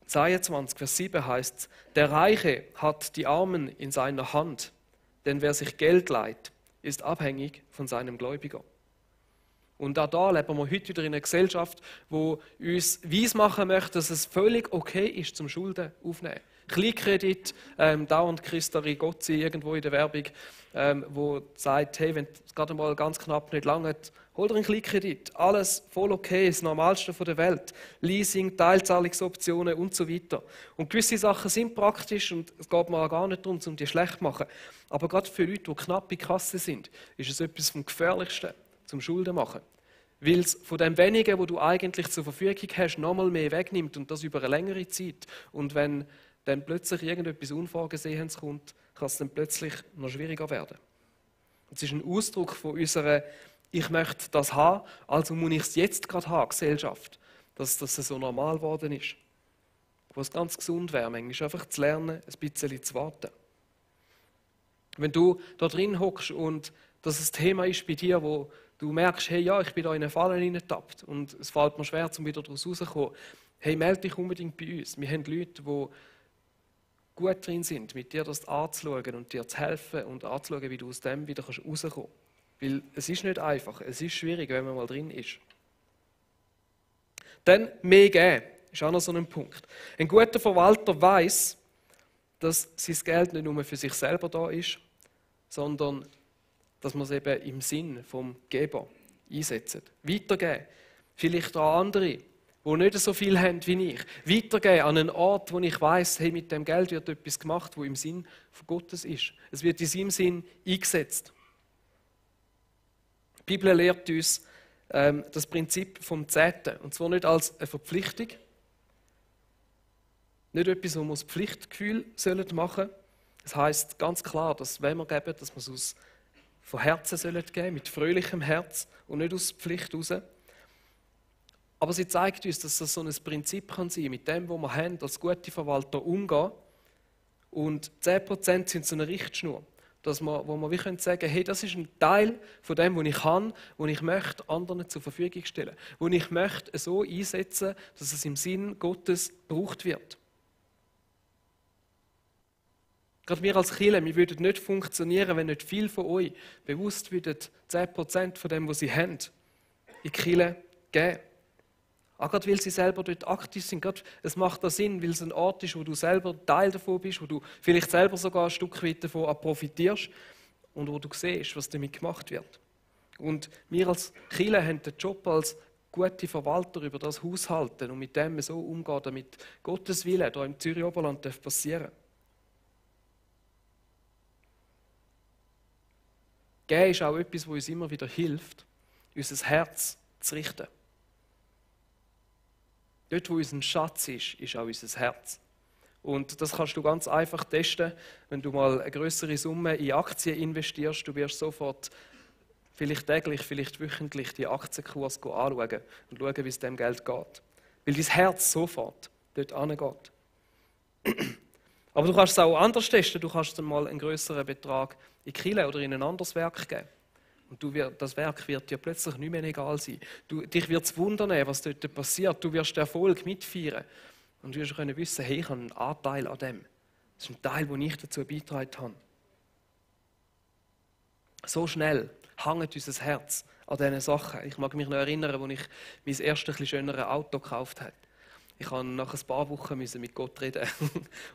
[SPEAKER 1] 22, Vers 7 heißt es, der Reiche hat die Armen in seiner Hand, denn wer sich Geld leiht, ist abhängig von seinem Gläubiger. Und auch da leben wir heute wieder in einer Gesellschaft, die uns weismachen möchte, dass es völlig okay ist, zum Schulden aufzunehmen. Kleinkredit, dauernd Christa Rigozzi irgendwo in der Werbung, wo sagt, hey, wenn es gerade mal ganz knapp nicht langt, hol dir einen Kleinkredit. Alles voll okay, das Normalste der Welt. Leasing, Teilzahlungsoptionen und so weiter. Und gewisse Sachen sind praktisch und es geht mir auch gar nicht darum, um die schlecht zu machen. Aber gerade für Leute, die knapp in Kasse sind, ist es etwas vom Gefährlichsten zum Schulden machen. Weil es von dem Wenigen, wo du eigentlich zur Verfügung hast, nochmal mehr wegnimmt und das über eine längere Zeit. Und wenn dann plötzlich irgendetwas Unvorgesehenes kommt, kann es dann plötzlich noch schwieriger werden. Es ist ein Ausdruck von unserer «Ich möchte das haben, also muss ich es jetzt gerade haben» Gesellschaft. dass das so normal geworden ist. Wo es ganz gesund wäre, manchmal einfach zu lernen, ein bisschen zu warten. Wenn du da drin hockst und das ein Thema ist bei dir, wo du merkst, hey, ja, ich bin da in eine Falle hineingetappt und es fällt mir schwer, um wieder daraus rauszukommen, hey, melde dich unbedingt bei uns. Wir haben Leute, die gut drin sind, mit dir das anzuschauen und dir zu helfen und anzuschauen, wie du aus dem wieder rauskommen kannst. Weil es ist nicht einfach, es ist schwierig, wenn man mal drin ist. Dann mehr geben, ist auch noch so ein Punkt. Ein guter Verwalter weiß, dass sein Geld nicht nur für sich selber da ist, sondern dass man es eben im Sinn vom Geber einsetzt. Weitergeben. Vielleicht an andere, die nicht so viel haben wie ich. Weitergeben an einen Ort, wo ich weiss, hey, mit dem Geld wird etwas gemacht, wo im Sinn von Gottes ist. Es wird in seinem Sinn eingesetzt. Die Bibel lehrt uns das Prinzip vom Zehnten. Und zwar nicht als eine Verpflichtung, nicht etwas, wo wir das Pflichtgefühl machen sollen. Es heisst ganz klar, dass wenn wir geben, dass wir es von Herzen geben sollen, mit fröhlichem Herz und nicht aus Pflicht heraus. Aber sie zeigt uns, dass das so ein Prinzip kann sein, mit dem, was wir haben, als gute Verwalter umgehen. Und 10% sind so eine Richtschnur, wo wir wie sagen können, hey, das ist ein Teil von dem, was ich kann, was ich möchte, anderen zur Verfügung stellen. Was ich möchte so einsetzen, dass es im Sinn Gottes gebraucht wird. Gerade wir als Kirche, wir würden nicht funktionieren, wenn nicht viele von euch bewusst würden 10% von dem, was sie haben, in die Kirche geben. Auch gerade weil sie selber dort aktiv sind. Gerade, es macht da Sinn, weil es ein Ort ist, wo du selber Teil davon bist, wo du vielleicht selber sogar ein Stück weit davon profitierst und wo du siehst, was damit gemacht wird. Und wir als Kirche haben den Job als gute Verwalter über das Haushalten und mit dem so umgehen, damit Gottes Wille hier im Zürich Oberland passieren darf. Geben ist auch etwas, was uns immer wieder hilft, unser Herz zu richten. Dort, wo unser Schatz ist auch unser Herz. Und das kannst du ganz einfach testen, wenn du mal eine größere Summe in Aktien investierst. Du wirst sofort, vielleicht täglich, vielleicht wöchentlich, die Aktienkurs anschauen und schauen, wie es dem Geld geht. Weil dein Herz sofort dort hingeht. Aber du kannst es auch anders testen. Du kannst dann mal einen größeren Betrag in die Kirche oder in ein anderes Werk geben. Und das Werk wird dir plötzlich nicht mehr egal sein. Dich wird es wundern, was dort passiert. Du wirst den Erfolg mitfeiern. Und du wirst können wissen, hey, ich habe einen Anteil an dem. Das ist ein Teil, den ich dazu beigetragen habe. So schnell hängt unser Herz an diesen Sachen. Ich mag mich noch erinnern, als ich mein erstes, etwas schöneres Auto gekauft habe. Ich musste nach ein paar Wochen mit Gott reden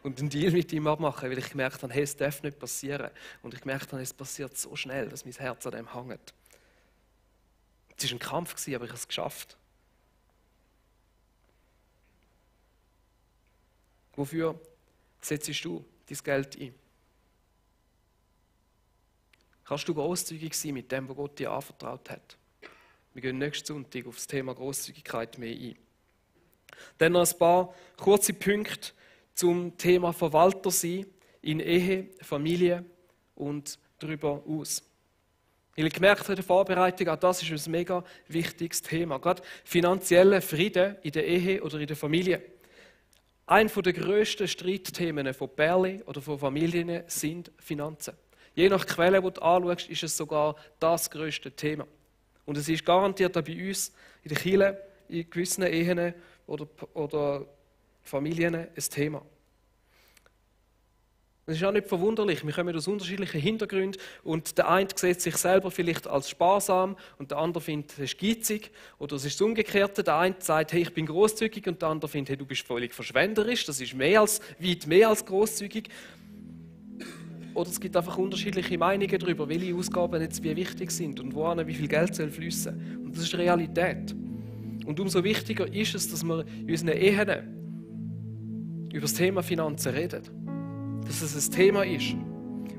[SPEAKER 1] und einen Deal mit ihm abmachen, weil ich gemerkt habe, hey, es darf nicht passieren. Und ich gemerkt habe, es passiert so schnell, dass mein Herz an dem hängt. Es war ein Kampf, aber ich habe es geschafft. Wofür setzt du dein Geld ein? Kannst du grosszügig sein mit dem, was Gott dir anvertraut hat? Wir gehen nächsten Sonntag auf das Thema Grosszügigkeit mehr ein. Dann noch ein paar kurze Punkte zum Thema Verwalter sein in Ehe, Familie und darüber aus. Weil ich gemerkt habe in der Vorbereitung, auch das ist ein mega wichtiges Thema. Gerade finanzieller Frieden in der Ehe oder in der Familie. Eines der grössten Streitthemen von Pärchen oder von Familien sind Finanzen. Je nach Quelle, die du anschaust, ist es sogar das grösste Thema. Und es ist garantiert auch bei uns in der Kirche, in gewissen Ehen oder Familien ein Thema. Das ist auch nicht verwunderlich. Wir kommen aus unterschiedlichen Hintergründen und der eine sieht sich selber vielleicht als sparsam und der andere findet, er ist geizig. Oder es ist das Umgekehrte. Der eine sagt, hey, ich bin grosszügig und der andere findet, hey, du bist völlig verschwenderisch. Das ist weit mehr als grosszügig. Oder es gibt einfach unterschiedliche Meinungen darüber, welche Ausgaben jetzt wie wichtig sind und wohin wie viel Geld soll fließen. Und das ist die Realität. Und umso wichtiger ist es, dass wir in unseren Ehen über das Thema Finanzen reden. Dass es ein Thema ist.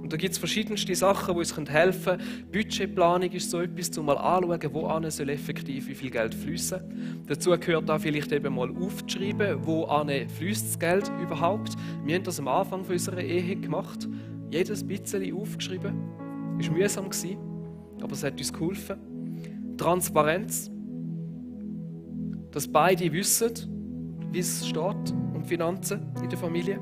[SPEAKER 1] Und da gibt es verschiedenste Sachen, die uns helfen können. Budgetplanung ist so etwas, um mal anzuschauen, wo soll effektiv wie viel Geld fließen. Dazu gehört auch vielleicht eben mal aufzuschreiben, wo fließt das Geld überhaupt. Wir haben das am Anfang unserer Ehe gemacht. Jedes bisschen aufgeschrieben. Es war mühsam, aber es hat uns geholfen. Transparenz. dass beide wissen, wie es steht um Finanzen in der Familie.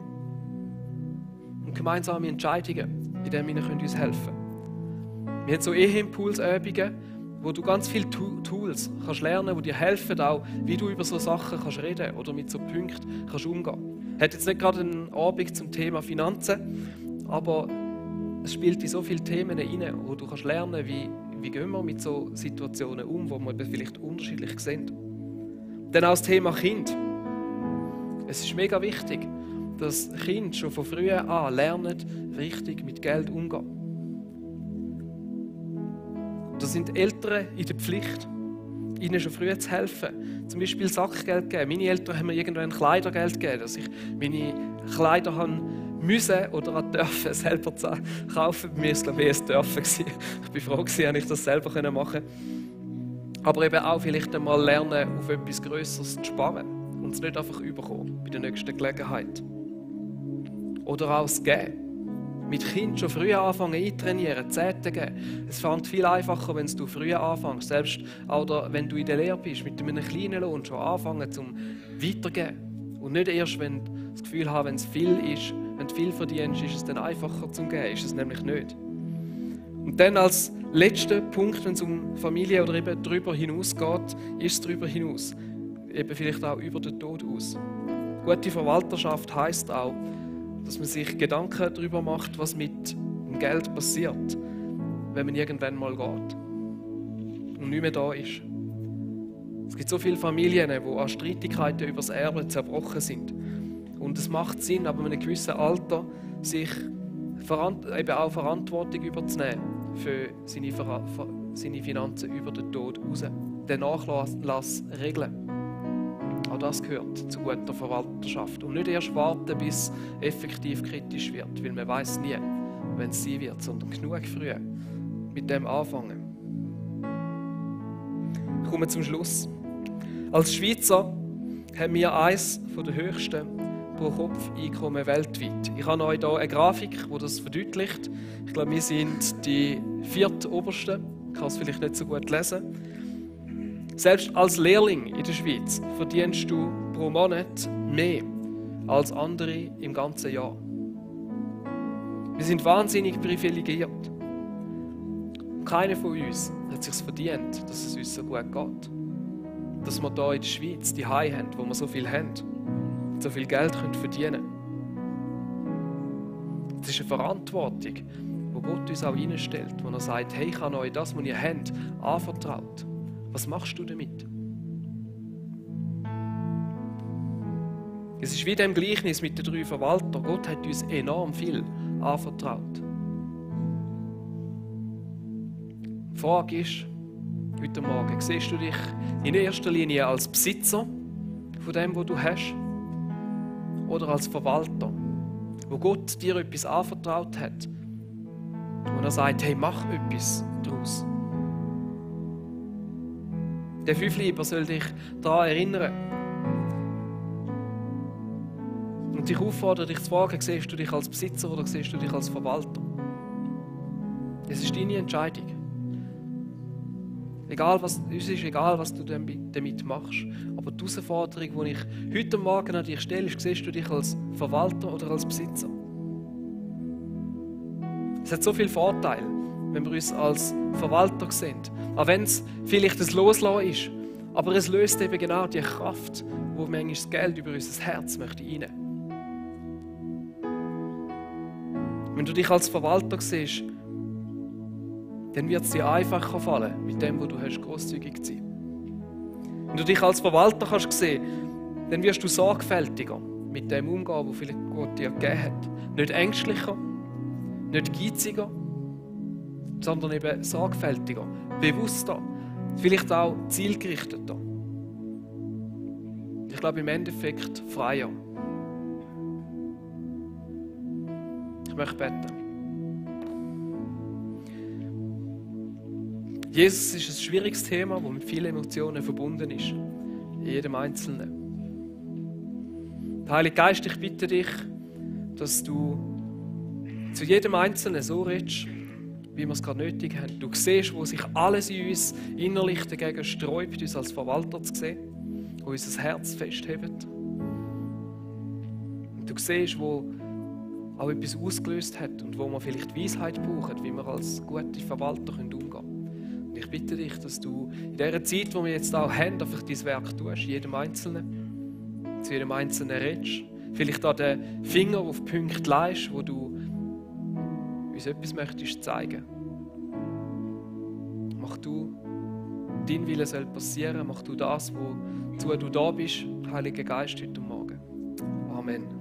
[SPEAKER 1] Und gemeinsame Entscheidungen, in denen wir uns helfen können. Wir haben so Eheimpulsübungen, wo du ganz viele Tools kannst lernen, die dir helfen, auch wie du über so Sachen kannst reden oder mit so Punkten kannst umgehen. Ich habe jetzt nicht gerade einen Abend zum Thema Finanzen, aber es spielt in so viele Themen rein, wo du kannst lernen, wie gehen wir mit so Situationen um, wo wir vielleicht unterschiedlich sind. Dann auch das Thema Kind. Es ist mega wichtig, dass Kinder schon von früh an lernen, richtig mit Geld umzugehen. Da sind Eltern in der Pflicht, ihnen schon früh zu helfen. Zum Beispiel Sackgeld geben. Meine Eltern haben mir irgendwann Kleidergeld gegeben, dass ich meine Kleider haben müssen oder dürfen selber kaufen. Bei mir war es, glaube ich, dürfen. Ich bin froh, dass ich das selber machen konnte. Aber eben auch vielleicht einmal lernen, auf etwas Grösseres zu sparen und es nicht einfach überkommen bei der nächsten Gelegenheit. Oder auch das Geben. Mit Kindern schon früh anfangen eintrainieren, Zeiten geben. Es fängt viel einfacher, wenn du früh anfängst. Selbst oder wenn du in der Lehre bist, mit einem kleinen Lohn schon anfangen zum Weitergeben. Und nicht erst, wenn du das Gefühl hast, wenn es viel ist, wenn du viel verdienst, ist es dann einfacher zum Geben. Ist es nämlich nicht. Und dann als letzter Punkt, wenn es um Familie oder eben darüber hinaus geht, ist es darüber hinaus. Eben vielleicht auch über den Tod aus. Gute Verwalterschaft heisst auch, dass man sich Gedanken darüber macht, was mit dem Geld passiert, wenn man irgendwann mal geht und nicht mehr da ist. Es gibt so viele Familien, die an Streitigkeiten über das Erbe zerbrochen sind. Und es macht Sinn, ab einem gewissen Alter sich eben auch Verantwortung überzunehmen für seine Finanzen über den Tod raus. Den Nachlass regeln. Auch das gehört zu guter Verwalterschaft. Und nicht erst warten, bis es effektiv kritisch wird, weil man weiß nie, wenn es sein wird, sondern genug früh mit dem anfangen. Ich komme zum Schluss. Als Schweizer haben wir eines der höchsten Pro-Kopf-Einkommen weltweit. Ich habe euch hier eine Grafik, die das verdeutlicht. Ich glaube, wir sind die viertobersten. Ich kann es vielleicht nicht so gut lesen. Selbst als Lehrling in der Schweiz verdienst du pro Monat mehr als andere im ganzen Jahr. Wir sind wahnsinnig privilegiert. Keiner von uns hat es sich verdient, dass es uns so gut geht. Dass wir hier in der Schweiz die Heim haben, wo wir so viel haben, so viel Geld verdienen können. Das ist eine Verantwortung, die Gott uns auch reinstellt, wo er sagt, hey, ich habe euch das, was ihr habt, anvertraut. Was machst du damit? Es ist wie dem Gleichnis mit den 3 Verwaltern. Gott hat uns enorm viel anvertraut. Die Frage ist, heute Morgen, siehst du dich in erster Linie als Besitzer von dem, was du hast, oder als Verwalter, wo Gott dir etwas anvertraut hat und er sagt, hey, mach etwas daraus. Der Fünfliber soll dich daran erinnern. Und dich auffordern, dich zu fragen, siehst du dich als Besitzer oder siehst du dich als Verwalter? Es ist deine Entscheidung. Es ist egal, was du damit machst. Aber die Herausforderung, die ich heute Morgen an dich stelle, ist, siehst du dich als Verwalter oder als Besitzer? Es hat so viele Vorteile, wenn wir uns als Verwalter sehen. Auch wenn es vielleicht ein Loslassen ist. Aber es löst eben genau die Kraft, wo manchmal das Geld über unser Herz möchte rein. Wenn du dich als Verwalter siehst, dann wird es dir einfacher fallen, mit dem, was du hast, grosszügig zu sein. Wenn du dich als Verwalter kannst sehen, dann wirst du sorgfältiger mit dem umgehen, was vielleicht Gott dir gegeben hat. Nicht ängstlicher, nicht geiziger, sondern eben sorgfältiger, bewusster, vielleicht auch zielgerichteter. Ich glaube im Endeffekt freier. Ich möchte beten. Jesus ist ein schwieriges Thema, das mit vielen Emotionen verbunden ist. In jedem Einzelnen. Heilige Geist, ich bitte dich, dass du zu jedem Einzelnen so redest, wie wir es gerade nötig haben. Du siehst, wo sich alles in uns innerlich dagegen sträubt, uns als Verwalter zu sehen die unser Herz festheben. Und du siehst, wo auch etwas ausgelöst hat und wo wir vielleicht Weisheit brauchen, wie wir als gute Verwalter umgehen können. Und ich bitte dich, dass du in dieser Zeit, die wir jetzt auch haben, einfach dein Werk tust, jedem Einzelnen, zu jedem Einzelnen redest. Vielleicht an den Finger auf Punkte leist, wo du uns etwas möchtest zeigen. Mach du, dein Wille soll passieren, mach du das, wozu du da bist, Heiliger Geist, heute Morgen. Amen.